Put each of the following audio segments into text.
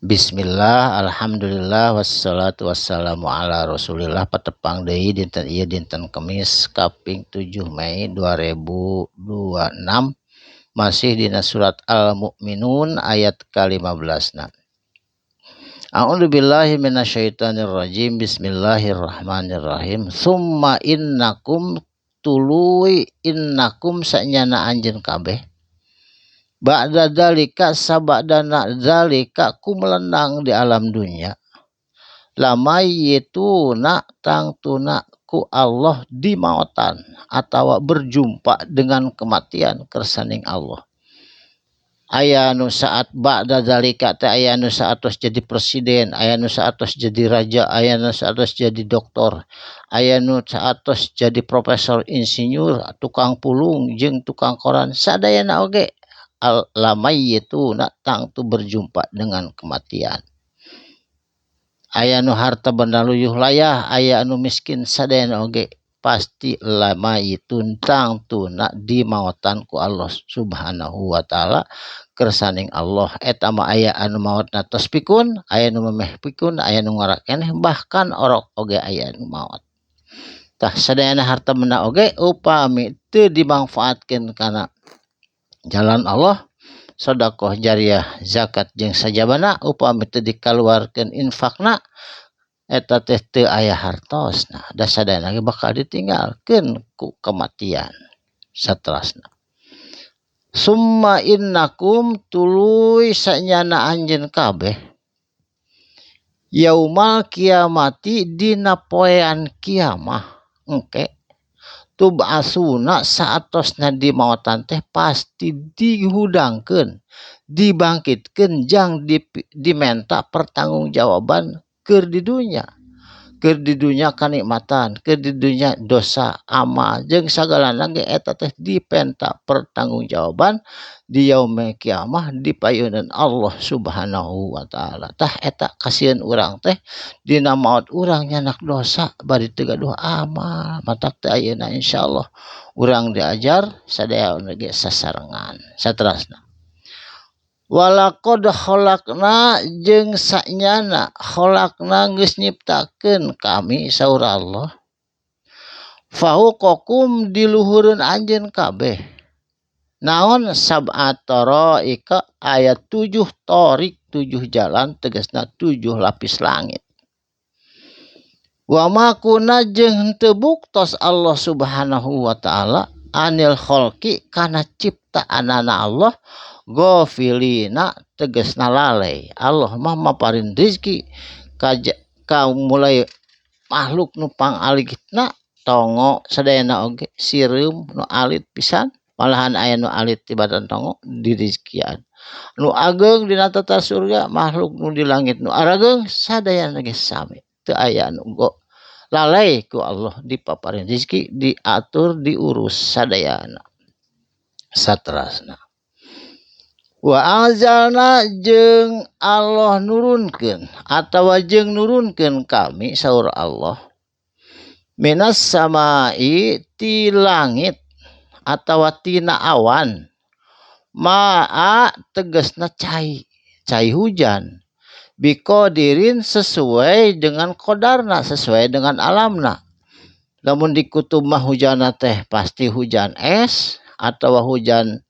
Bismillah, alhamdulillah, wassalatu wassalamu ala rasulillah. Patepang deui dinten ieu, dinten Kemis kaping 7 Mei 2026, masih dina surat Al-Mu'minun ayat ka-15 na. A'udzu billahi minasyaitonir rajim. Bismillahirrahmanirrahim. Summa innakum, tuluy, innakum, sanyana anjeun kabeh, ba'da dzalika, sabadana dzalika, kumelenang di alam dunia, lamayyituna, tangtuna ku Allah dimaotan atau berjumpa dengan kematian kersaning Allah. Aya nu saat ba'da dzalika teh aya nu saatos jadi presiden, aya nu saatos jadi raja, aya nu saatos jadi doktor, aya nu saatos jadi profesor, insinyur, tukang pulung jeung tukang koran, sadayana oge lamayyituna, tangtu berjumpa dengan kematian. Aya nu harta benda luyuh layah, aya anu miskin, sadayana oge pasti lamayyitun, tangtuna dimaotan ku Allah Subhanahu wa Ta'ala, kersaning Allah. Eta mah aya anu maotna tos pikun, aya nu memeh pikun, aya nu ngora keneh, bahkan orok oge aya nu maot. Tah, sadayana harta benda oge upami teu dimangfaatkeun kana jalan Allah, sedekah jariah, zakat jeung sajabana, upami teu dikaluarkeun infakna, eta teh teu aya hartosna, da sadayana ge bakal ditinggalkeun ku kematian. Saterasna, summa innakum, tuluy sanyana anjeun kabeh, yaumal kiamati, dina poean kiamah engke, tub'asuna, saatosna dimaotan teh pasti dihudangkeun, dibangkitkeun jang dimenta pertanggungjawaban keur di dunya. Keur di dunya kanikmatan, keur di dunya dosa, amal jeung sagalana ge eta teh dipenta pertanggungjawaban di yaumil kiamah di payunan Allah Subhanahu wa Ta'ala. Tah, eta kasieun urang teh dina maot urang nyandak dosa bari teu gaduh amal. Matak teh ayeuna insyaallah urang diajar sadaya ge sasarengan. Saterasna, walaqad khalaqna, jeung sanyana, khalaqna, geus nyiptakeun kami, saur Allah, fauqakum, di luhureun anjeun kabeh, naon, sab'a taraika, aya tujuh torik, tujuh jalan, tegasna tujuh lapis langit. Wa ma kunna, jeung henteu buktos Allah Subhanahu wa Ta'ala, anil khalqi, kana ciptaanana Allah, ghafilina, tegasna lalai. Allah mah maparin rizki ka mulai makhluk nu pangalitna, tongo sadayana oge, sireum nu alit pisan, malahan aya nu alit tibatan tongo dirizkian, nu ageng dina tata surga, makhluk nu di langit nu arageung, sadayana ge sami, teu aya anu go lalai ku Allah dipaparin rizki, diatur, diurus sadayana. Saterasna, wa anzalna, jeung Allah nurunkeun atawa jeung nurunkeun kami, saur Allah, minas samai, ti langit atawa tina awan, maa, tegasna cai, cai hujan, biqodirin, sesuai dengan kodarna, sesuai dengan alamna. Lamun di kutub mah hujanna teh pasti hujan es atau hujan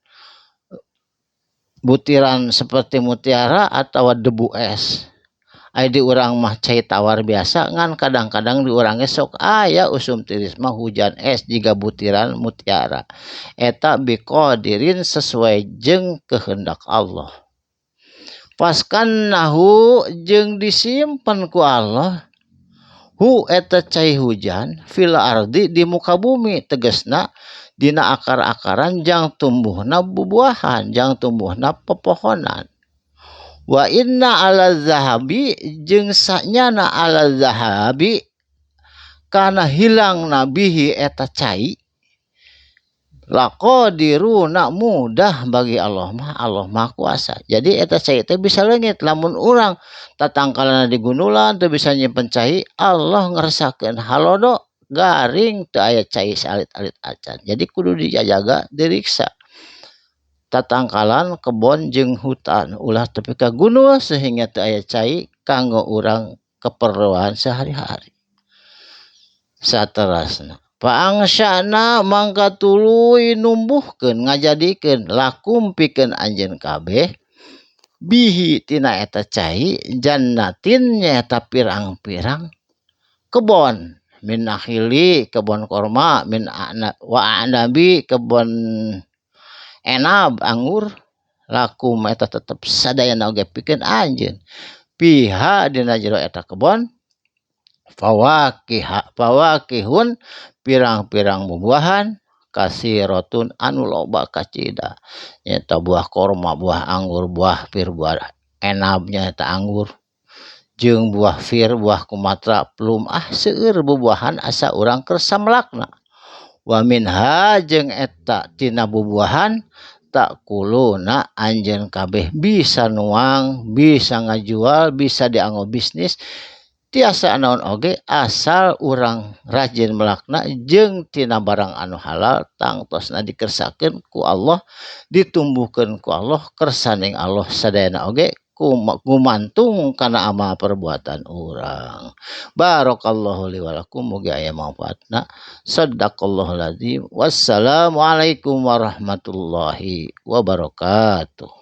butiran seperti mutiara atau debu es. Aya di urang mah cai tawar biasa, ngan kadang-kadang di urang ge sok aya usum tiris mah hujan es jiga butiran mutiara. Eta biqodirin, sesuai jeung kehendak Allah. Faskannahu, jeung disimpen ku Allah hu eta cai hujan, fil ardi, di muka bumi, tegasna dina akar-akaran jang tumbuhna bubuahan, jang tumbuhna pepohonan. Wa inna ala zahabi, jeung sanyana, ala zahabi, kana hilang nabihi eta cai, laqadiruna, mudah bagi Allah mah, Allah Maha Kuasa. Jadi eta cai teh bisa leungit lamun urang tatangkalana digundulan teu bisa nyimpen cai. Allah ngeresakeun halodo garing, teu aya cai saalit-alit acan. Jadi kudu dijaga, diriksa. Tatangkalan kebon jeung hutan ulah tepi ka gunung sehingga teu aya cai kanggo urang keperluan sehari-hari. Saterasna paangsyana mangka tuluy numbuhkeun ngajadikeun lakum pikeun anjeun kabeh bihi tina eta cai jannatin nyaeta pirang-pirang kebon min nakhili kebon korma min wa anabi kebon enab anggur lakum eta tetep sadayana oge pikeun anjeun piha dina jero eta kebon fawakiha fawakihun pirang-pirang bubuahan kasirotun anu loba kacida nyaeta buah korma buah anggur buah pir buah enab nyaeta anggur jeung buah fir buah kumatra plum ah seueur bubuahan asa urang keur samelakna wa minha jeung eta tina bubuahan takuluna anjeun kabeh bisa nuang bisa ngajual bisa dianggo bisnis tiasa naon oge asal urang rajin melakna jeung tina barang anu halal tangtosna dikersakeun ku Allah ditumbuhkeun ku Allah kersaning Allah sadayana oge gumantung kana amal perbuatan urang. Barakallahu li wa lakum mugi aya manfaatna. Sadaqallahul azim. Wassalamualaikum warahmatullahi wabarakatuh.